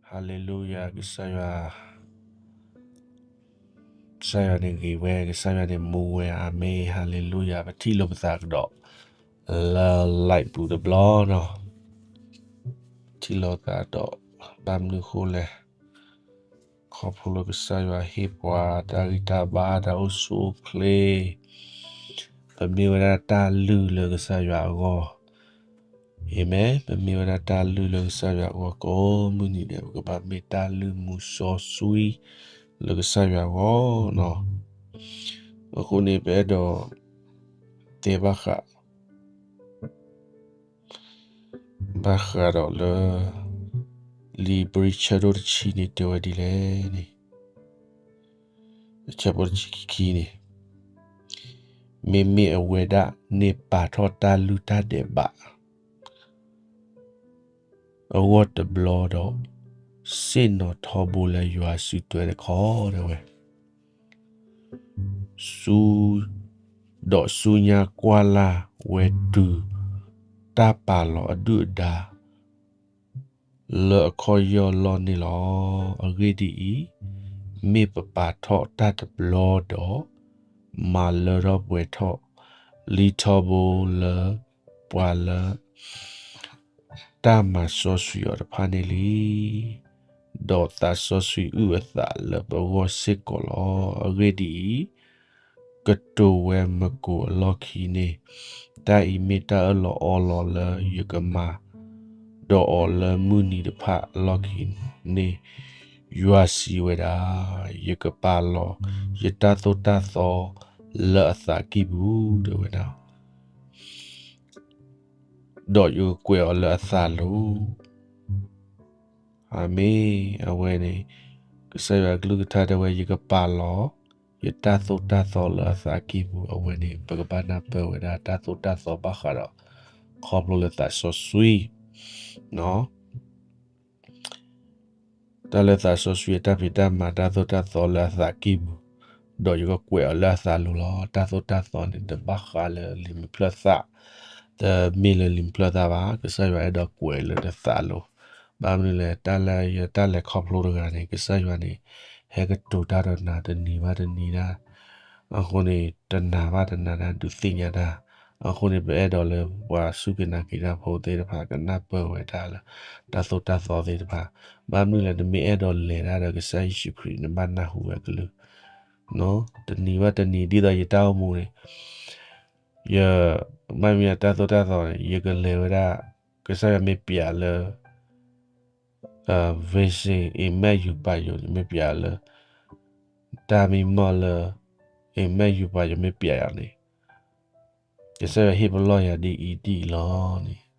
ဟါလ့လူယၤ, ကစၢ်ယွၤ, ကစၢ်ယွၤန့ၣ်ဂ့ၤဝဲ, ကစၢ်ယွၤန့ၣ်မူဝဲ, အၤမ့ၣ်, ဟါလ့လူယၤ, ပထံၣ်လိာ်ပသးကဒီး လၢ live ပူၤတဘျီနီၤ, ထံၣ်လိာ်သးဒီး ဘၣ်မနုၤအဃိလဲၣ်, ခီဖျိလၢကစၢ်ယွၤဟ့ၣ်ပှၤတၢ်ဂံၢ်တၢ်ဘါ တၢ်အိၣ်ဆူၣ်အိၣ်ချ့, ပမ့ၢ်ဝဲဒၣ်တၢ်လုၢ်လၢကစၢ်ယွၤအဂီၢ်, အၤမ့ၣ်, ပမ့ၢ်ဝဲဒၣ်တၢ်လုၢ်လၢကစၢ်ယွၤအဂီၢ် ကိးမုၢ်နံၤဒဲး ပကဘၣ်မ့ၢ်တၢ်လုၢ်မူစီဆှံ လၢကစၢ်ယွၤအဂီၢ်နီၤ, အဃိန့ၣ် ပအဲၣ်ဒိး တဲဘၣ်ဃး ဘၣ်ဃးဒီးလၢ လံာ်ဘြံၤဆၢဒိၣ်တဆံန့ၣ်တဲဝဲဒ်လဲၣ်န့ၣ်, ဆၢဖိတဆံခံန့ၣ်, မ့မ့ၢ်အဝဲဒၣ်န့ၣ်ပာ်ထီၣ်တၢ်လုၢ်တၢ်ဒဲးဘး အဂီၢ်တဘျီဒီး ဆ့ၣ်နီၤထီဘိလၢယွၤစုထွဲတခီတဲဝဲ ဆူ, ဒီးဆူညါကွၢ်လၢ်ဝဲတုၤ တၢ်ပာ်လီၤအဒုၣ်အဒါ လၢအခီၣ်ယီၢ်လီၢ်န့ၣ်လီၤ. အဂ့ၢ်ဒ်အံၤ, မ့ၢ်ပပာ်ထီၣ်တၢ်တဘျီဒီး မၤလၢထီၣ်ပှဲၤထီၣ် လံထီဘိလၢပှၤလၢ တၢ်မၤစီဆှံအီၤတဖၣ်န့ၣ်လံ. ဒီးသးစီဆှံအုၣ်အသးလၢပဂီၢ်စ့ၢ်ကီးလီၤ. အဂ့ၢ်ဒ်အံၤ, ကတိၤဝဲမၢကိးအလီၢ်ခံန့ၣ်, တၢ်အံၤမ့ၢ်တၢ်အၢၣ်လီၤအီလီၤလၢယကမၤ ဒီးအီၤလၢမုၢ်နံၤတဖၣ်အလီၢ်ခံန့ၣ်, ယွၤစံးဝဲဒၣ်, ယကပာ်လီၤယတၢ်သိၣ်တၢ်သီလၢအသးကံၢ်ပူၤ တဲဝဲဒၣ် ဒီးယကကွဲးအီၤလၢအသးလိၤ. အၤမ့ၣ်, အဝဲန့ၣ် ကစၢ်ယွၤအကလုၢ်ကထါတဲဝဲ ယကပာ်လီၤ ယတၢ်သိၣ်တၢ်သီလၢအသးကံၢ်ပူၤ အဝဲန့ၣ် ပကဘၣ်နၢ်ပၢၢ်ဝဲဒၣ်တၢ်သိၣ်တၢ်သီဘၣ်ဃးဒီး ခီဖျိလၢသးစီဆှံ တၢ်လၢသးစီဆှံအတၢ်ဖံးတၢ်မၤ တၢ်သိၣ်တၢ်သီလၢအသးကံၢ်ပူၤ, ဒီးယကကွဲးအီၤလၢအသးလိၤလီၤ. တၢ်သိၣ်တၢ်သီန့ၣ် တဘၣ်ဃးလၢလံာ်မုၢ်ဖျၢၣ်သၣ်, တမ့ၢ်လၢလံာ်မုၢ်ဖျၢၣ်သၣ်ဘၣ်. ကစၢ်ယွၤအဲၣ်ဒိးကွဲးလၢနသးလိၤ. ဘၣ်မနုၤလဲၣ်, တၢ်လၢယတၢ်လဲၤခီဖျိတဂၤန့ၣ် ကစၢ်ယွၤန့ၣ် ဟဲကတိၤတၢ်ဒီးနၤတနံၤဘၣ်တနံၤဒၣ် အဃိန့ၣ် တနၤဘၣ်တနၤဒၣ် ဒုးသ့ၣ်ညါတၢ်. အဃိန့ၣ် ပအဲၣ်ဒိးလၢပှၤစူၢ်က့ၤနာ်က့ၤတၢ်ဖိသ့ၣ်တဖၣ် ကနၢ်ပၢၢ်ဝဲတၢ်လၢ တၢ်သိၣ်တၢ်သီသ့ၣ်တဖၣ်. ဘၣ်မနုၤလဲၣ်, နမ့ၢ်အဲၣ်ဒိးလဲၤတၢ်ဒီးကစၢ်ယ့ၣ်ၡူးခရံာ် နဘၣ်နၢ်ဟူဝဲအကလုၢ် တနံၤဘၣ်တနံၤ ဒ်သိးယတၢ်အိၣ်မူန့ၣ် ယ, ဘၣ်မနုၤတၢ်သိၣ်တၢ်သီန့ၣ် ယကလဲၤဝဲဒၣ် ကစၢ်ယွၤမ့ၢ်ပျးလၢ vision အ့မဲာ်ယူၤပာ်ယိၤန့ၣ် မ့ၢ်ပျးလၢ တၢ်မံမီၢ်လၢ အ့မဲာ်ယူၤပာ်ယိၤမ့ၢ်ပျးယၤန့ၣ် ကစၢ်ယွၤဟ့ၣ်ပလီၢ်ယၤဒ်အံၤဒ်အံၤလီၤန့ၣ်,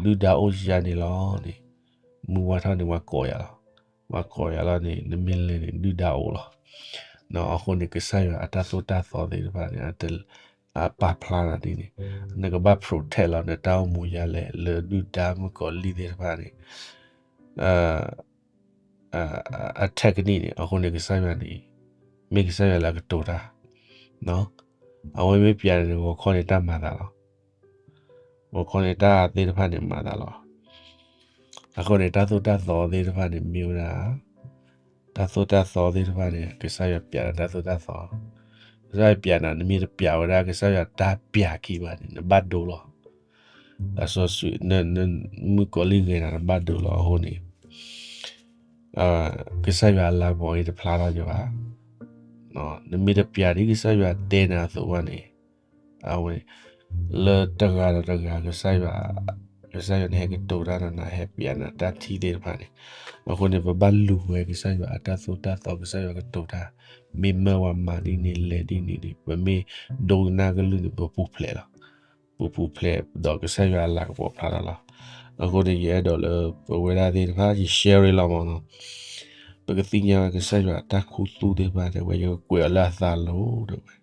ဒုၣ်ဒါအိၣ်ယၤန့ၣ်လီၤန့ၣ်, မုၢ်ဝါထီၣ်န့ၣ် ပှၤကိးယၤလီၤ. ပှၤကိးယၤလီၤန့ၣ် နမ့ၢ်လဲၤန့ၣ် ဒုၣ်ဒါအိၣ်လီၤ. အဃိန့ၣ် ကစၢ်ယွၤအတၢ်သိၣ်တၢ်သီသ့ၣ်တဖၣ်န့ၣ် အပာ်ဖျါနၤဒ်န့ၣ်, နကဘၣ် protect လီၤ နတၢ်အိၣ်မူယၤလဲၣ် လၢဒုၣ်ဒါမုၣ်ကီၤလံၢ်သ့ၣ်တဖၣ်န့ၣ် အ technique န့ၣ်. အဃိန့ၣ် ကစၢ်ယွၤန့ၣ် မ့ၢ်ကစၢ်ယွၤလၢအကတိၤတၢ်, အဝဲမ့ၢ်ပျးန့ၣ် ဂီၤခီန့ၣ်တၢ်မၤသးလီၤ. ဂီၤခီန့ၣ်တၢ်သ့ၣ်တဖၣ်န့ၣ်မၤသးလီၤ. အဃိန့ၣ် တၢ်သိၣ်တၢ်သီသ့ၣ်တဖၣ်န့ၣ် မ့ၢ်ဝဲဒၣ် တၢ်သိၣ်တၢ်သီသ့ၣ်တဖၣ်န့ၣ် ကစၢ်ယွၤပျးဒီးတၢ်သိၣ်တၢ်သီ, ကစၢ်ယွၤပျးနၤ နမ့ၢ်တပျးဝဲဒၣ် ကစၢ်ယွၤတၢ်ပျးခံဘၣ်န့ၣ် နဘၣ်ဒိလီၤ. တၢ်စီဆှံ န န မုၣ်ကီၤလံၢ်ဂဲၤနၤ နဘၣ်ဒိလီၤ. အဃိန့ၣ် ကစၢ်ယွၤအလၤကပီၤအံၤတဖျါထီၣ်က့ၤဘၣ်. နမ့ၢ်တပျးဒ်ကစၢ်ယွၤတဲနၤအသိးဘၣ်န့ၣ် အဝဲ လၢတဂၤဒီးတဂၤ ကစၢ်ယွၤ, ကစၢ်ယွၤန့ၣ် ဟဲကတိၤတၢ်ဒီးနၤ ဟဲပျးနၤတၢ်ထံၣ်သ့ၣ်တဖၣ်န့ၣ်. အဃိန့ၣ် ပဘၣ်လူၤဝဲကစၢ်ယွၤအတၢ်သိၣ်တၢ်သီ ကစၢ်ယွၤကတိၤတၢ်, မ့ၢ်မၢဝဲမၤဒ်န့ၣ်လဲၤဒ်န့ၣ်န့ၣ် ပမ့ၢ်ဒိကနၣ်ကလုၢ်န့ၣ် ပပူၤဖျဲးလီၤ. ပပူၤဖျဲးဒီးကစၢ်ယွၤအလၤကပီၤဖျါထီၣ်လီၤ. အဃိန့ၣ် ယအဲၣ်ဒိးလၢပဝဲဒၣ်သ့ၣ်တဖၣ် ယ share လီၤမးနီၤ. ပကသ့ၣ်ညါဝဲကစၢ်ယွၤအတၢ်ခူသူၣ်သ့ၣ်တဖၣ် တဲဝဲ ယကကွဲးအီၤလၢအသးလိၤ တဲဝဲ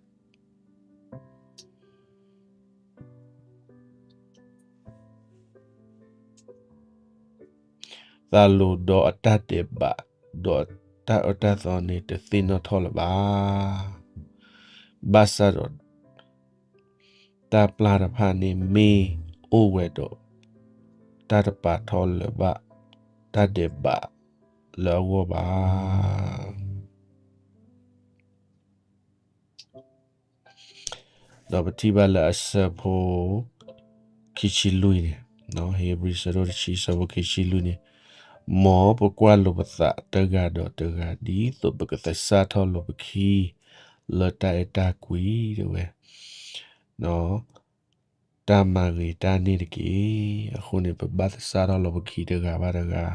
သးလိၤဒီးအတၢ်ဒဲးဘး ဒီးတၢ်အၢတၢ်သီန့ၣ် တသ့ၣ်နီၣ်ထီၣ်လၢၤဘၣ်. ဘၣ်ဆၣ်ဒီး တၢ်ပျၢ်တဖၣ်န့ၣ်မ့ၢ်အိၣ်ဝဲဒီး တၢ်တပာ်ထီၣ်လၢၤဘၣ် တၢ်ဒဲးဘးလၢအဂီၢ်ဘၣ်. ဒီးပထံၣ်ဘၣ်လၢအဆၢဖိ ခံဆံလွံၢ်န့ၣ်, ဧ့ၤဘြံၤ ဆၢဒိၣ်တဆံ ဆၢဖိခံဆံလွံၢ်န့ၣ်, မ်ပကွၢ်လိာ်ပသးတဂၤဒီးတဂၤ ဒ်သိးပကသဆၣ်ထီၣ်လိာ်ပခံ လၢတၢ်အဲၣ်တၢ်ကွံ တဲဝဲ တၢ်မၤဂ့ၤတၢ်န့ၣ်တက့ၢ်. အဃိန့ၣ် ပဘၣ်သဆၣ်ထီၣ်လီၤပခံတဂၤဘၣ်တဂၤ,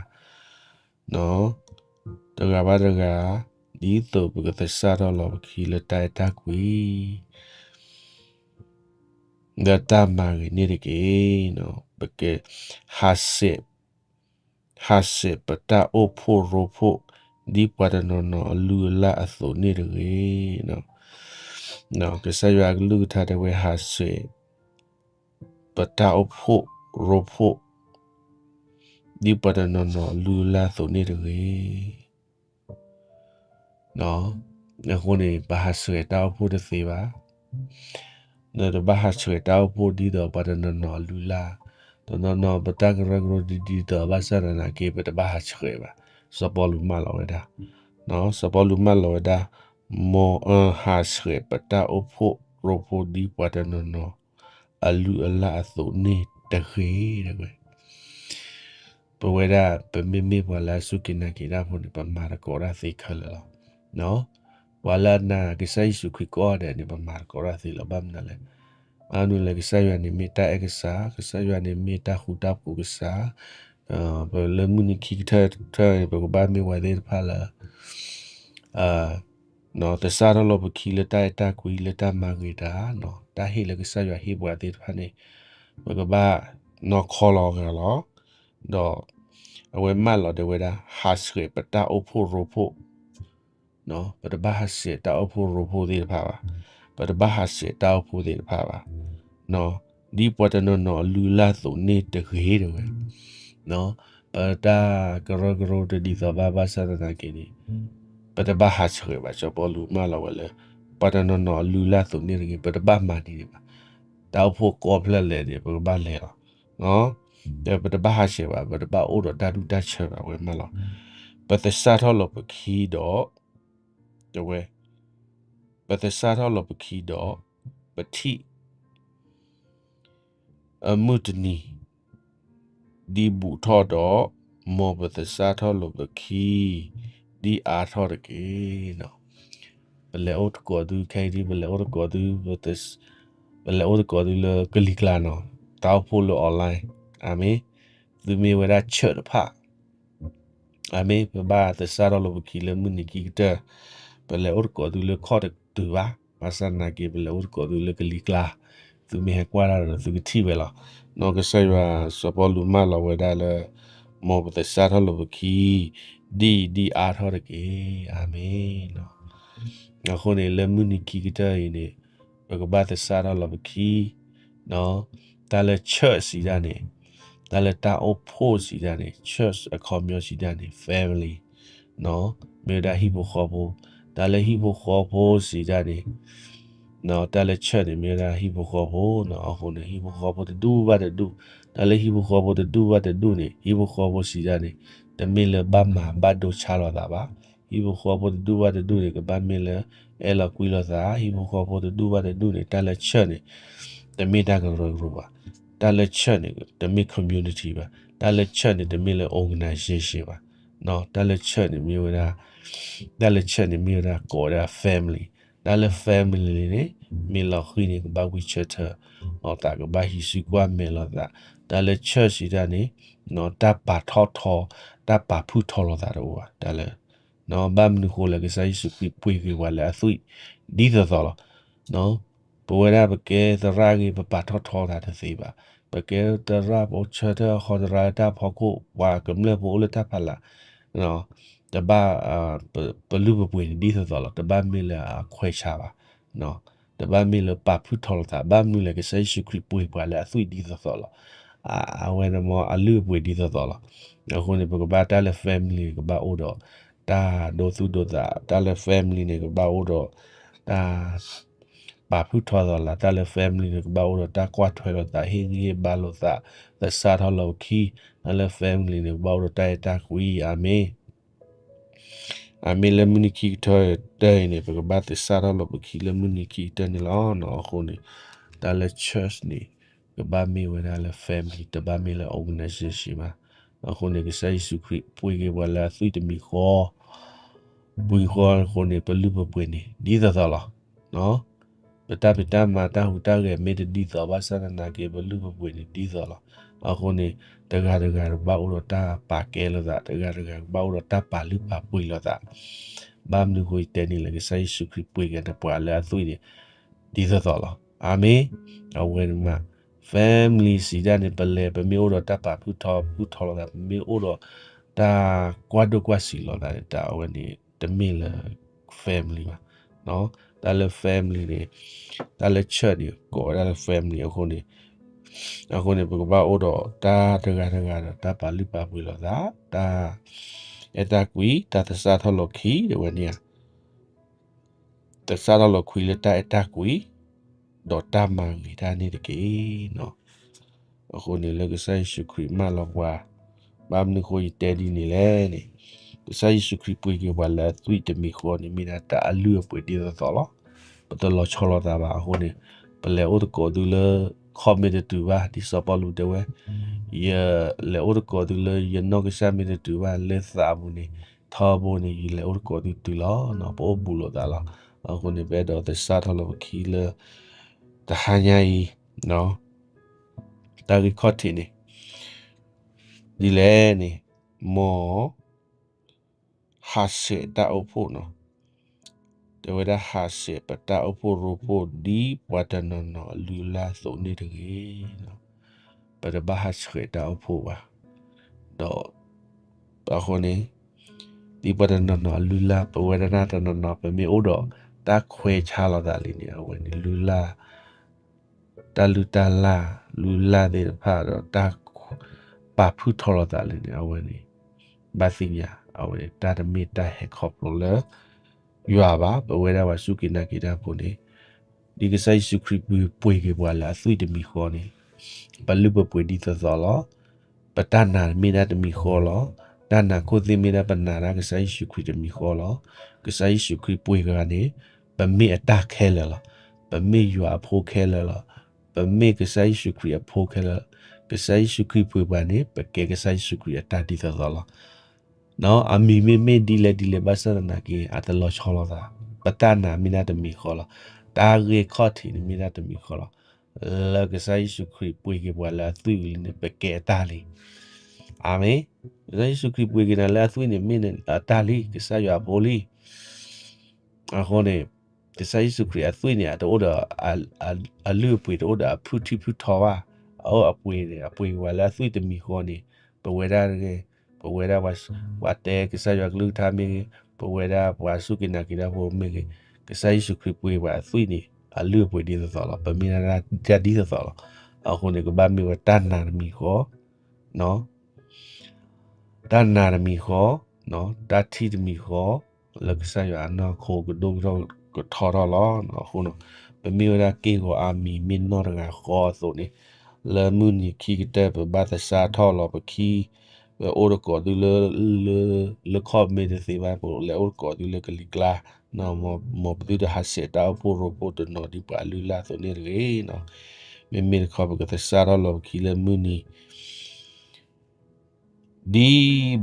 တဂၤဘၣ်တဂၤ, ဒ်သိးပကသဆၣ်ထီၣ်လီၤပခံလၢတၢ်အဲၣ်တၢ်ကွံ, လၢတၢ်မၤဂ့ၤန့ၣ်တက့ၢ်. ပကဟးဆှဲး ဟးဆှဲးပတၢ်အိၣ်ဖှိၣ်ရိဖှိၣ် ဒ်ပှၤတနီၤနီၤအလုၢ်အလၢ်အသိးန့ၣ်တဂ့ၤ. ကစၢ်ယွၤအကလုၢ်ကထါတဲဝဲ ဟးဆှဲးပတၢ်အိၣ်ဖှိၣ်ရိဖှိၣ် ဒ်ပှၤတနီၤနီၤအလုၢ်အလၢ်အသိးန့ၣ်တဂ့ၤ. အဃိန့ၣ် ပဟးဆှဲးတၢ်အိၣ်ဖှိၣ်တသ့ဘၣ်. နတဘၣ်ဟးဆှဲးတၢ်အိၣ်ဖှိၣ်ဒ်သိးပှၤတနီၤနီၤအလုၢ်အလၢ်, တနီၤနီၤပတၢ်ကရၢကရိဒ်သိးဘၣ်ဆၣ်သနာ်က့ ပတဘၣ်ဟးဆှဲးဘၣ်. စီၤပီလူးမၢလီၤဝဲဒၣ်, စီၤပီလူးမၢလီၤဝဲဒၣ်, မ်အဟးဆှဲးပတၢ်အိၣ်ဖှိၣ်ရိဖှိၣ်ဒ်ပှၤတနီၤနီၤ အလုၢ်အလၢ်အသိးန့ၣ်တဂ့ၤ တဲဝဲ. ပဝဲဒၣ် ပမ့မ့ၢ်ပှၤလၢအစူၢ်က့ၤနာ်က့ၤတၢ်ဖိန့ၣ် ပမၤသကိးတၢ်သ့ခဲလၢာ်လီၤ. ပှၤလၢအနာ်ကစၢ်ယ့ၣ်ၡူးခရံာ်ကိးဂၤဒဲးန့ၣ် ပမၤသကိးတၢ်သ့လီၤ. ဘၣ်မနုၤလဲၣ်, ဘၣ်မနုၤလဲၣ် ကစၢ်ယွၤန့ၣ်မ့ၢ်တၢ်အဲၣ်ကစၢ်, ကစၢ်ယွၤန့ၣ်မ့ၢ်တၢ်ဃူတၢ်ဖိးကစၢ်, ပလၢမုၢ်နံၤခံကတၢၢ်န့ၣ် ပကဘၣ်မ့ၢ်ပှၤသ့ၣ်တဖၣ်လၢ သဆၣ်ထီၣ်လီၤပခံလၢတၢ်အဲၣ်တၢ်ကွံ လၢတၢ်မၤဂ့ၤတၢ်, တၢ်ဟ့ၣ်လၢကစၢ်ယွၤဟ့ၣ်ပှၤသ့ၣ်တဖၣ်န့ၣ် ပကဘၣ်နီၢ်ခီလီၤဂာ်လီၤ. ဒီးအဝဲမၢလီၤတဲဝဲဒၣ် ဟးဆှဲးပတၢ်အိၣ်ဖှိၣ်ရိဖှိၣ်, ပတဘၣ်ဟးဆှဲးတၢ်အိၣ်ဖှိၣ်ရိဖှိၣ်သ့ၣ်တဖၣ်ဘၣ်, ပတဘၣ်ဟးဆှဲးတၢ်အိၣ်ဖှိၣ်သ့ၣ်တဖၣ်ဘၣ်, ဒ်ပှၤတနီၤနီၤအလုၢ်အလၢ်အသိးန့ၣ်တဂ့ၤ တဲဝဲ. ပတၢ်ကရၢကရိတဒ်သိးဘၣ်ဘၣ်ဆၣ်သနာ်က့န့ၣ် ပတဘၣ်ဟးဆှဲးဘၣ်. စီၤပီလူးမၢလီၤဝဲလၢ ပှၤတနီၤနီၤအလုၢ်အလၢ်အသိးန့ၣ်တဂ့ၤ, ပတဘၣ်မၤဒ်န့ၣ်ဘၣ်. တၢ်အိၣ်ဖှိၣ်ကိးဖျၢၣ်လဲၣ်န့ၣ် ပကဘၣ်လဲၤလီၤ. ဒီးပတဘၣ်ဟးဆှဲးဘၣ်, ပတဘၣ်အိၣ်ဒီးတၢ်ဒူၣ်တၢ်ဆၢဘၣ်, အဝဲမၢလီၤ. ပသဆၣ်ထီၣ်လီၤပခံဒီး တဲဝဲ, ပသဆၣ်ထီၣ်လီၤပခံဒီး ပထံၣ် အမုၢ်တနံၤ ဒ်ဘူးထီၣ်ဒီး မ်ပသဆၣ်ထီၣ်လီၤပခံ ဒ်အါထီၣ်တက့ၢ်. ပလဲၤအိၣ်သကိးသု ခဲအံၤဒ် ပလဲၤအိၣ်သကိးသု, ပလဲၤအိၣ်သကိးသုလၢကလံၤကျါနီၤ, တၢ်အိၣ်ဖှိၣ်လၢ online, အၤမ့ၣ်, သုမ့ၢ်ဝဲဒၣ် church တဖၣ် အၤမ့ၣ်, ပဘၣ်သဆၣ်ထီၣ်လီၤပခံလၢမုၢ်နံၤခံကတၢၢ်, ပလဲၤအိၣ်သကိးသုလၢခီၣ်တတုၤဘၣ်, ဘၣ်ဆၣ်သနာ်က့ ပလဲၤအိၣ်သကိးသုလၢကလံၤကျါ, သုမ့ၢ်ဟဲကွၢ်တၢ်ဒီးသုကထံၣ်ဝဲလီၤ. နီၢ်ကစၢ်ယွၤစီၤပီလူးမၢလီၤဝဲဒၣ်လၢ မ်ပသဆၣ်ထီၣ်လီၤပခံ ဒ်အံၤဒ်အါထီၣ်တက့ၢ်. အၤမ့ၣ်. အဃိန့ၣ် လၢမုၢ်နံၤခံကတၢၢ်အံၤန့ၣ် ပကဘၣ်သဆၣ်ထီၣ်လီၤပခံ တၢ်လၢ church စံးဒၣ်န့ၣ်, တၢ်လၢတၢ်အိၣ်ဖှိၣ်စံးဒၣ်န့ၣ်, church အခီပညီစံးဒၣ်န့ၣ် family, မ့ၢ်ဝဲဒၣ်ဟံၣ်ဖိဃီဖိ, တၢ်လၢဟံၣ်ဖိဃီဖိစံးဒၣ်န့ၣ်, တၢ်လၢ church န့ၣ် မ့ၢ်ဝဲဒၣ်ဟံၣ်ဖိဃီဖိ, အဃိန့ၣ် ဟံၣ်ဖိဃီဖိတဒူၣ်ဘၣ်တဒူၣ်, တၢ်လၢဟံၣ်ဖိဃီဖိတဒူၣ်ဘၣ်တဒူၣ်န့ၣ် ဟံၣ်ဖိဃီဖိစံးဒၣ်န့ၣ် တမ့ၢ်လၢဘၣ်မၤဘၣ်ဒိဆါလိာ်သးဘၣ်. ဟံၣ်ဖိဃီဖိတဒူၣ်ဘၣ်တဒူၣ်န့ၣ် ကဘၣ်မ့ၢ်လၢ အဲၣ်လီၤကွံလိာ်သး, ဟံၣ်ဖိဃီဖိတဒူၣ်ဘၣ်တဒူၣ်န့ၣ် တၢ်လၢ church န့ၣ် တမ့ၢ်တၢ်ကရၢကရိဘၣ်, တၢ်လၢ church န့ၣ် တမ့ၢ် community ဘၣ်, တၢ်လၢ church န့ၣ် တမ့ၢ်လၢ organization ဘၣ်, တၢ်လၢ church န့ၣ် မ့ၢ်ဝဲဒၣ်, တၢ်လၢ church န့ၣ် မ့ၢ်ဝဲဒၣ်ကိးဝဲဒၣ် family, တၢ်လၢ family န့ၣ် မ့ၢ်လီၤဃံၤန့ၣ် ကဘၣ်ဝံဆၢထၢၣ်, အသးကဘၣ်ဟံးစုကွၢ်မဲာ်လိာ်သး, တၢ်လၢ church စံးဒၣ်န့ၣ် တၢ်ပာ်ထီၣ်ထီ, တၢ်ပာ်ဖုၣ်ထီလိာ်သးတအိၣ်ဘၣ်, တၢ်လၢ ဘၣ်မနုၤဃိလဲၣ် ကစၢ်ယ့ၣ်ၡူးခရံာ်ပှ့ၤက့ၤပှၤလၢအသွံၣ်ဒ်သိးသိးလီၤ. ပဝဲဒၣ်ပကဲသရၣ်ဂ့ၤ ပပာ်ထီၣ်ထီသးတသ့ဘၣ်, ပကဲသရၣ် ပအိၣ်ဆၢထၢၣ်ဟီသရၣ်လၢတၢ်ဖီခိၣ် ပှၤကမျၢၢ်ပအိၣ်လၢတၢ်ဖးလၢ် တဘၣ်, ပလုၢ်ပပှ့ၤန့ၣ်ဒ်သိးသိးလီၤ, တဘၣ်မ့ၢ်လၢအခွဲးဆါဘၣ်, တဘၣ်မ့ၢ်လၢပာ်ဖုၣ်ထီလိာ်သး, ဘၣ်မနုၤလဲၣ် ကစၢ်ယ့ၣ်ၡူးခရံာ်ပှ့ၤပှၤလၢအသွံၣ်ဒ်သိးသိးလီၤ, အဝဲန့ၣ်မ့ၢ်အလုၢ်အပှ့ၤဒ်သိးသိးလီၤ. အဃိန့ၣ် ပကဘၣ်တၢ်လၢ family န့ၣ် ကဘၣ်အိၣ်ဒီး တၢ်ဒိသူၣ်ဒိသး, တၢ်လၢ family န့ၣ် ကဘၣ်အိၣ်ဒီး တၢ် ပာ်ဖုၣ်ထီသးလၢ တၢ်လၢ family န့ၣ် ကဘၣ်အိၣ်ဒီးတၢ်ကွၢ်ထွဲလိာ်သး ဟ့ၣ်ဂံၢ်ဟ့ၣ်ဘါလိာ်သး သဆၣ်ထီၣ်လီၤပခံ, တၢ်လၢ family န့ၣ် ကဘၣ်အိၣ်ဒီးတၢ်အဲၣ်တၢ်ကွံ, အၤမ့ၣ် အၤမ့ၣ် လၢမုၢ်နံၤခံကတၢၢ်တၢ်အံၤန့ၣ် ပကဘၣ်သဆၣ်ထီၣ်လီၤပခံလၢမုၢ်နံၤခံကတၢၢ်န့ၣ်လီၤ. အဃိန့ၣ် တၢ်လၢ church န့ၣ် ကဘၣ်မ့ၢ်ဝဲဒၣ်လၢ family တဘၣ်မ့ၢ်လၢ organization ဘၣ်. အဃိန့ၣ် ကစၢ်ယ့ၣ်ၡူးခရံာ်ပှ့ၤက့ၤပှၤလၢအသွံၣ်တမံၤဃီ ပှ့ၤဃီအဃိန့ၣ် ပလုၢ်ပပှ့ၤန့ၣ် ဒ်သိးသိးလီၤ. ပတၢ်ဖံးတၢ်မၤတၢ်ဟူးတၢ်ဂဲၤမ့ၢ်တဒ်သိးဘၣ်ဆၣ်သနာ်က့ ပလုၢ်ပပှ့ၤန့ၣ်ဒ်သိးလီၤ. အဃိန့ၣ် တဂၤတဂၤကဘၣ်အိၣ်ဒီးတၢ်ပာ်ကဲလိာ်သး, တဂၤတဂၤကဘၣ်အိၣ်ဒီးတၢ်ပာ်လုၢ်ပာ်ပှ့ၤလိာ်သး. ဘၣ်မနုၤဃိယတဲန့ၣ်လဲၣ်, ကစၢ်ယ့ၣ်ၡူးခရံာ်ပှ့ၤက့ၤန့ၣ် ပှၤလၢအသွံၣ်န့ၣ် ဒ်သိးသိးလီၤ. အၤမ့ၣ်. အဝဲန့ၣ်မး family စံးဒၣ်န့ၣ် ပလဲၤ ပမ့ၢ်အိၣ်ဒီးတၢ်ပာ်ဖုၣ်ထီဖုၣ်ထီလိာ်သး, ပမ့ၢ်အိၣ်ဒီးတၢ်ကွၢ်ဒိၣ်ကွၢ်ဆံးလိာ်သးန့ၣ် တၢ်အဝဲန့ၣ်တမ့ၢ်လၢ family ဘၣ်. တၢ်လၢ family န့ၣ် တၢ်လၢ church န့ၣ် ကိးဝဲဒၣ်လၢ family အဃိန့ၣ်, အဃိန့ၣ် ပကဘၣ်အိၣ်ဒီးတၢ်တဂၤတဂၤဒီး တၢ်ပာ်လုၢ်ပာ်ပှ့ၤလိာ်သး, တၢ်အဲၣ်တၢ်ကွံ, တၢ်သဆၣ်ထီၣ်လီၤခံ တဲဝဲန့ၣ်ဧါ သဆၣ်ထီၣ်လီၤခံလၢတၢ်အဲၣ်တၢ်ကွံ ဒီးတၢ်မၤဂ့ၤတၢ်န့ၣ်တက့ၢ်. အဃိန့ၣ် လၢကစၢ်ယ့ၣ်ၡူးခရံာ်မၢလီၤပှၤ, ဘၣ်မနုၤဃိယတဲဒ်န့ၣ်လဲၣ်န့ၣ်, ကစၢ်ယ့ၣ်ၡူးခရံာ်ပှ့ၤက့ၤပှၤလၢအသွံၣ်တမံၤဃီန့ၣ် မ့ၢ်ဒၣ်တၢ်အလုၢ်အပှ့ၤဒ်သိးသိးလီၤ. ပတလီၤဆီလိာ်သးဘၣ်အဃိန့ၣ်, ပလဲၤအိၣ်သကိးသုလၢ ခီၣ်မ့ၢ်တတုၤဘၣ်, ဒ်စီၤပီလူးတဲဝဲ, ယလဲၤအိၣ်သကိးသုလၢယနီၢ်ကစၢ်မ့ၢ်တတုၤဘၣ်, လၢသးအပူၤန့ၣ် ထီဘိန့ၣ် ယလဲၤအိၣ်သကိးသုတုၤလီၤ. ပအိၣ်ဘူးလိာ်သးလီၤ. အဃိန့ၣ် ပအဲၣ်ဒိးသဆၣ်ထီၣ်လီၤပခံလၢ တဟါညါအံၤ တၢ်ဂ့ၢ်ခီၣ်ထံးန့ၣ် ဒ်လဲၣ်န့ၣ်, မ် ဟးဆှဲးတၢ်အိၣ်ဖှိၣ်နီၤ, တဲဝဲဒၣ်ဟးဆှဲးပတၢ်အိၣ်ဖှိၣ်ရိဖှိၣ် ဒ်ပှၤတနီၤနီၤအလုၢ်အလၢ်အသိးန့ၣ်တဂ့ၤ. ပတဘၣ်ဟးဆှဲးတၢ်အိၣ်ဖှိၣ်ဘၣ်. ဒီး အဃိန့ၣ် ဒ်ပှၤတနီၤနီၤအလုၢ်အလၢ် ပဝဲဒၣ်တနီၤနီၤ ပမ့ၢ်အိၣ်ဒီးတၢ်ခွဲးဆါလိာ်သးလံန့ၣ် အဝဲန့ၣ်လုၢ်လၢ် တၢ်လုၢ်တၢ်လၢ် လုၢ်လၢ်သ့ၣ်တဖၣ်ဒီးတၢ်ပာ်ဖုၣ်ထီလိာ်သးလံန့ၣ် အဝဲန့ၣ် ဘၣ်သ့ၣ်ညါ အဝဲတၢ်တမ့ၢ်တၢ်ဟဲခီဖျိလၢ ယွၤဘၣ်. ပဝဲဒၣ်ပှၤစူၢ်က့ၤနာ်က့ၤတၢ်ဖိန့ၣ် ဒ်ကစၢ်ယ့ၣ်ၡူးခရံာ်ပှ့ၤက့ၤပှၤလၢအသွံၣ်တမံၤဃီန့ၣ် ပလုၢ်ပပှ့ၤဒ်သိးသိးလီၤ. ပတၢ်နာ်မ့ၢ်ဒၣ်တမံၤဃီလီၤ. တၢ်နာ်ခိၣ်သ့ၣ်မ့ၢ်ဒၣ်ပနာ်ဒၣ်ကစၢ်ယ့ၣ်ၡူးခရံာ်တမံၤဃီလီၤ. ကစၢ်ယ့ၣ်ၡူးခရံာ်ပှ့ၤဂၤန့ၣ် ပမ့ၢ်အတၢ်ခဲလၢာ်လီၤ. ပမ့ၢ်ယွၤအဖိခဲလၢာ်လီၤ. ပမ့ၢ်ကစၢ်ယ့ၣ်ၡူးခရံာ်အဖိခဲလၢာ်လီၤ. ကစၢ်ယ့ၣ်ၡူးခရံာ်ပှ့ၤပှၤန့ၣ် ပကဲကစၢ်ယ့ၣ်ၡူးခရံာ်အတၢ်ဒ်သိးသိးလီၤ. အမံၤမ့မ့ၢ်ဒ်လဲၣ်ဒ်လဲၣ်ဘၣ်ဆၣ်သနာ်က့ အတလီၤဆီလိာ်သး, ပတၢ်နာ်မ့ၢ်ဒၣ်တမံၤဃီလီၤ. တၢ်ဂ့ၢ်ခီၣ်ထံးန့ၣ်မ့ၢ်ဒၣ်တမံၤဃီလီၤ. လၢကစၢ်ယ့ၣ်ၡူးခရံာ်ပှ့ၤက့ၤပှၤလၢအသွံၣ်ဝံၤလံန့ၣ် ပကဲအတၢ်လံ. အၤမ့ၣ်. ကစၢ်ယ့ၣ်ၡူးခရံာ်ပှ့ၤက့ၤနၤလၢအသွံၣ်န့ၣ်မ့ၢ်အတၢ်လံ, ကစၢ်ယွၤအဖိလံ. အဃိန့ၣ် ကစၢ်ယ့ၣ်ၡူးခရံာ်အသွံၣ်န့ၣ် အတအိၣ်ဒီး အလုၢ်အပှ့ၤတအိၣ်ဒီးအဖုၣ်ထံၣ်ဖုၣ်ထီဘၣ်. အအိၣ်အပှ့ၤန့ၣ် အပှ့ၤက့ၤပှၤလၢအသွံၣ်တမံၤဃီန့ၣ် ပဝဲဒၣ်တဂ့ၤ, ပဝဲဒၣ်ပှၤတဲကစၢ်ယွၤကလုၢ်ကထါမ့ၢ်ဂ့ၤ, ပဝဲဒၣ်ပှၤစူၢ်က့ၤနာ်က့ၤတၢ်ဖိမ့ၢ်ဂ့ၤ, ကစၢ်ယ့ၣ်ၡူးခရံာ်ပှ့ၤပှၤအသွံၣ်န့ၣ် အလုၢ်အပှ့ၤဒ်သိးသိးလီၤ. ပမ့ၢ်ဒၣ်တၢ်ဒ်သိးသိးလီၤ. အဃိန့ၣ် ကဘၣ်မ့ၢ်ဝဲတၢ်နာ်တမံၤဃီ တၢ်နာ်တမံၤဃီ, တၢ်ထံၣ်တမံၤဃီ, လၢကစၢ်ယွၤအနီၢ်ခိကဒိၣ်ကထီထီၣ်လီၤ. အဃိန့ၣ် ပမ့ၢ်ဝဲဒၣ်က့ၢ်ဂီၤအါမံၤမ့ၢ်နီၢ်တဂၤဃီအသိးန့ၣ်, လၢမုၢ်နံၤခံကတၢၢ် ပဘၣ်သဆၣ်ထီၣ်လီၤပခံ, ပအိၣ်တကိးသုလၢ လၢခီၣ်မ့ၢ်တသ့ဘၣ်, ပလဲၤအိၣ်တကိးသုလၢကလံၤကျါ, မ်ပသုတဟးဆှဲးတၢ်အိၣ်ဖှိၣ်ရိဖှိၣ်တနီၤဒ်ပှၤအလုၢ်အလၢ်အသိးန့ၣ်တဂ့ၤ. မ့မ့ၢ်တခီ ပကသဆၣ်ထီၣ်လီၤပခံလၢမုၢ်နံၤ ဒ်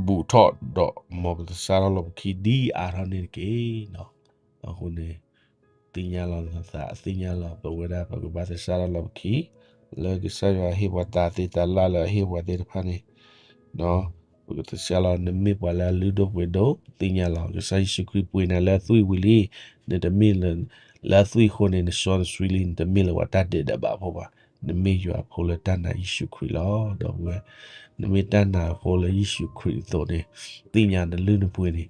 ဘူးထီၣ်ဒီး မ်ပသဆၣ်ထီၣ်လီၤပခံ ဒ်အါထီၣ်န့ၣ်တက့ၢ်. အဃိန့ၣ် သ့ၣ်ညါလီၤသး, သ့ၣ်ညါလီၤ ပဝဲဒၣ်ပကဘၣ်သဆၣ်ထီၣ်လီၤပခံ, လၢကစၢ်ယွၤဟ့ၣ်ပှၤတၢ်သ့တၢ်လၢ်လၢအဟ့ၣ်ပှၤသ့ၣ်တဖၣ်န့ၣ်, ပကသဆၣ်လီၤ, နမ့ၢ်ပှၤလၢအလုၢ်ဒိၣ်ပှ့ၤဒိၣ်, သ့ၣ်ညါလီၤ, ကစၢ်ယ့ၣ်ၡူးခရံာ်ပှ့ၤနၤလၢအသွံၣ်ဝံၤလံ, နတမ့ၢ်လၢအသွံၣ်အဃိန့ၣ် နစီနဆှံလံ, နတမ့ၢ်လၢပှၤတၢ်ဒဲးဘးဖိဘၣ်, နမ့ၢ်ယွၤအဖိလၢတၢ်နာ်ယ့ၣ်ၡူးခရံာ်လီၤ. ဒီပုၢ်ဝဲၢ်, နမ့ၢ်တၢ်နာ်အဖိလၢယ့ၣ်ၡူးခရံာ်အသိးန့ၣ်, သ့ၣ်ညါနလုၢ်နပှ့ၤန့ၣ်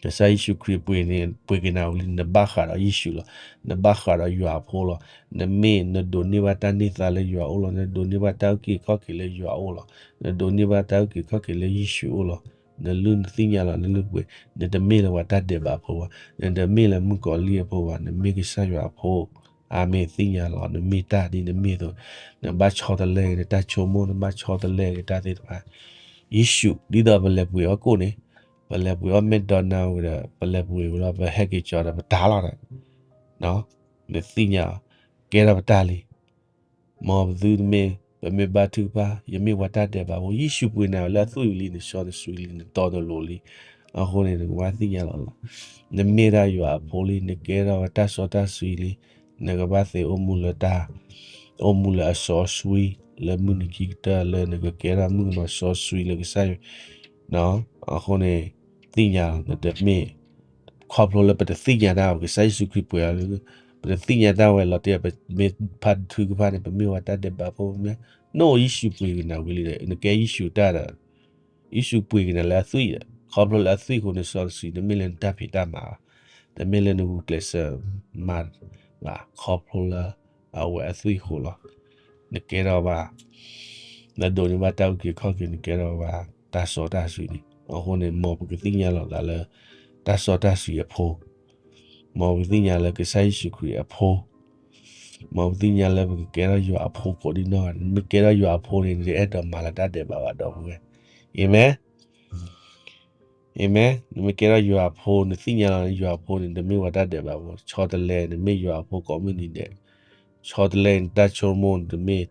ကစၢ်ယ့ၣ်ၡူးခရံာ်ပှ့ၤန့ၣ် ပှ့ၤက့ၤနၤဝံၤလံ, နဘၣ်ဃးဒီးယ့ၣ်ၡူးလီၤ. နဘၣ်ဃးဒီးယွၤအဖိလီၤ. နမ့ၢ်နဒိးန့ၢ်ဘၣ်တၢ်န့ၢ်သါလၢယွၤအအိၣ်လီၤ. နဒိးန့ၢ်ဘၣ်တၢ်အုၣ်က့ၤခီၣ်က့ၤလၢယွၤအအိၣ်လီၤ. နဒိးန့ၢ်ဘၣ်တၢ်အုၣ်က့ၤခီၣ်က့ၤလၢယ့ၣ်ၡူးအအိၣ်လီၤ. နလုၢ်နသ့ၣ်ညါလီၤ, နလုၢ်ပှ့ၤ, နတမ့ၢ်လၢပှၤတၢ်ဒဲးဘးဖိဘၣ်, နတမ့ၢ်လၢမုၣ်ကီၤလံၢ်အဖိဘၣ်, နမ့ၢ်ကစၢ်ယွၤအဖိ အမ့ၢ်သ့ၣ်ညါလီၤ နမ့ၢ်တၢ်ဒ်နမ့ၢ်သိး နဘၣ်ဆီတလဲဂ့ၤနတၢ်ဆိကမိၣ် နဘၣ်ဆီတလဲဂ့ၤတၢ်သ့ၣ်တဖၣ် ယ့ၣ်ၡူး ဒ်သိးပလဲၤပှ့ၤအီၣ်ကိၣ်န့ၣ် ပလဲၤပှ့ၤအီၣ် McDonald ဝံၤဒီး ပလဲၤပှ့ၤဝံၤလီၤ ပဟဲက့ၤကၠီဒီးပတၢ်လီၤဒီး နသ့ၣ်ညါ ကဲထီၣ်ပတၢ်လံ မ်ပသုတမ့ၢ် ပမ့ၢ်ဘါထုကဖၣ် ယမ့ၢ်ပှၤတၢ်ဒဲးဘးဖိ ယ့ၣ်ၡူးပှ့ၤနၤလၢအသွံၣ်လံ နစီနဆှံလံ နတီနလိၤလံ အဃိန့ၣ် နကဘၣ်သ့ၣ်ညါလီၤလီၤ နမ့ၢ်ဒၣ်ယွၤအဖိလံ နကဲထီၣ်ဝဲတၢ်စီတၢ်ဆှံလံ နကဘၣ်သ့အိၣ်မူလၢတၢ် အိၣ်မူလၢအစီဆှံ လၢမုၢ်နံၤခံကတၢၢ် လၢနကကဲထီၣ်မုၣ်ကနီၤစီဆှံလၢကစၢ်ယွၤ အဃိန့ၣ် သ့ၣ်ညါလီၤ နတမ့ၢ် ခီဖျိလၢပတသ့ၣ်ညါတၢ်ဝဲ ကစၢ်ယ့ၣ်ၡူးခရံာ်ပှ့ၤအီၤလံ ပတသ့ၣ်ညါတၢ်ဝဲလီၤတံၢ် ပမ့ၢ်ဖးထုကဖၣ်န့ၣ် ပမ့ၢ်ဝဲတၢ်ဒဲးဘးဖိမ့ၢ် နအိၣ်ယ့ၣ်ၡူးပှ့ၤကနၤဝံၤလံဒီး နကဲယ့ၣ်ၡူးတၢ်ဒီး ယ့ၣ်ၡူးပှ့ၤကနၤလၢအသွံၣ်ဒီး ခီဖျိလၢအသွံၣ်အဃိ နစီနဆှံ တမ့ၢ်လၢနတၢ်ဖံးတၢ်မၤဘၣ် တမ့ၢ်လၢနဂုာ်ကျဲးစၢးမၤဘၣ် ခီဖျိလၢ အဝဲအသွံၣ်အဃိလီၤ နကဲထီၣ်ဘၣ် နဒိးန့ၢ်ဘၣ်တၢ်အုၣ်က့ၤခီၣ်က့ၤ နကဲထီၣ်ဘၣ် တၢ်စီတၢ်ဆှံန့ၣ် အဃိန့ၣ် မ်ပကသ့ၣ်ညါလီၤသးလၢ တၢ်စီတၢ်ဆှံအဖိ မ်ပကသ့ၣ်ညါလၢကစၢ်ယ့ၣ်ၡူးခရံာ်အဖိ မ်ပသ့ၣ်ညါလၢပကကဲထီၣ်ယွၤအဖိကိးဒ်နီၢ်ဂၤ နမ့ၢ်ကဲထီၣ်ယွၤအဖိန့ၣ် နတအဲၣ်ဒိးမၤလၢတၢ်ဒဲးဘးဘၣ်ဒီပုၢ်ဝဲၢ် အၤမ့ၣ် အၤမ့ၣ် နမ့ၢ်ကဲထီၣ်ယွၤအဖိ နသ့ၣ်ညါလီၤယွၤအဖိန့ၣ် နမ့ၢ်ဝဲတၢ်ဒဲးဘးဖိ ဆီတလဲ နမ့ၢ်ယွၤအဖိကိးမုၢ်နံၤဒဲး ဆီတလဲ နတၢ်ဆိကမိၣ် နတမ့ၢ်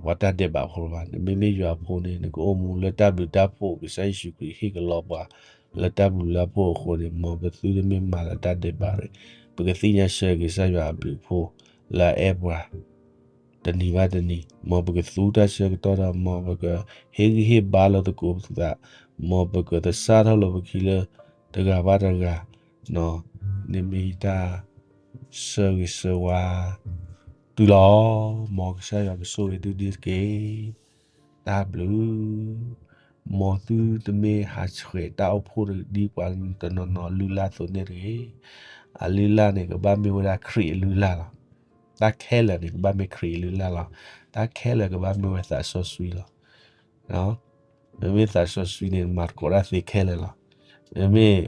ပှၤတၢ်ဒဲးဘးဖိဘၣ် နမ့မ့ၢ်ယွၤအဖိန့ၣ် နကအိၣ်မူလၢတၢ်ဘျုးတၢ်ဖှိၣ် ကစၢ်ယ့ၣ်ၡူးခရံာ်ဟ့ၣ်ကလီပှၤ လၢတၢ်ဘျုးလၢအဖှိၣ်အဃိန့ၣ် မ်ပသုတမ့ၢ်မၤလၢတၢ်ဒဲးဘးရ့ၣ် ပကသ့ၣ်ညါဆၢက့ၤကစၢ်ယွၤအဘျုးအဖှိၣ် လၢအအဲၣ်ပှၤ တနံၤဘၣ်တနံၤ မ်ပကသူတၢ်ဆၢကတီၢ်ဒီး မ်ပကဟ့ၣ်ဂံၢ်ဟ့ၣ်ဘါလိာ်သကိးပသး မ်ပကသဆၣ်ထီၣ်လိာ်ပခံလၢ တဂၤဘၣ်တဂၤ န့ၣ်မ့ၢ်ယတၢ်ဆၢဂ့ၤဆၢဝါ တုၤလီၤ မ်ကစၢ်ယွၤကဆိၣ်ဂ့ၤသုဒ်တက့ၢ်. တၢ်ဘျုး မ်သုတမ့ၢ်ဟးဆှဲးတၢ်အိၣ်ဖှိၣ်ဒ်ပှၤတနီၤနီၤအလုၢ်အလၢ်အသိးန့ၣ်တဂ့ၤ. အလုၢ်အလၢ်န့ၣ် ကဘၣ်မ့ၢ်ဝဲဒၣ်ခရံာ်အလုၢ်အလၢ်လီၤ. တၢ်ခဲလၢာ်န့ၣ် ကဘၣ်မ့ၢ်ခရံာ်အလုၢ်အလၢ်လီၤ. တၢ်ခဲလၢာ်ကဘၣ်မ့ၢ်ဝဲသးစီဆှံလီၤ. မ့မ့ၢ်သးစီဆှံန့ၣ် မၤသကိးတၢ်သ့ခဲလၢာ်လီၤ. မ့မ့ၢ်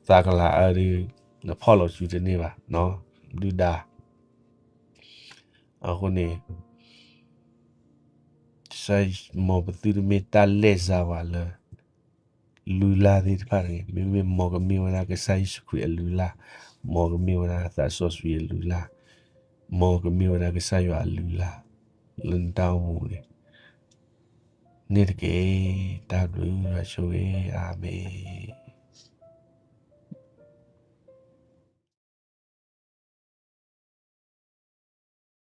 သးကလၤအၢဒီး နဖီၣ်လိာ်စုတန့ၢ်ဘၣ်. ဒုၣ်ဒါ အဃိန့ၣ် မ်ပသုတမ့ၢ်တၢ်လဲၢ်စါဝဲလၢ လုၢ်လၢ်သ့ၣ်တဖၣ်တဂ့ၤ. မ့မ့ၢ်မ်ကမ့ၢ်ဝဲဒၣ်ကစၢ်ယ့ၣ်ၡူးခရံာ်အလုၢ်အလၢ်, မ်ကမ့ၢ်ဝဲဒၣ်သးစီဆှံအလုၢ်အလၢ်, မ်ကမ့ၢ်ဝဲဒၣ်ကစၢ်ယွၤအလုၢ်အလၢ် လၢနတၢ်အိၣ်မူန့ၣ် န့ၣ်တက့ၢ်. တၢ်ဘျုးယွၤဆိၣ်ဂ့ၤ, အၤမ့ၣ်.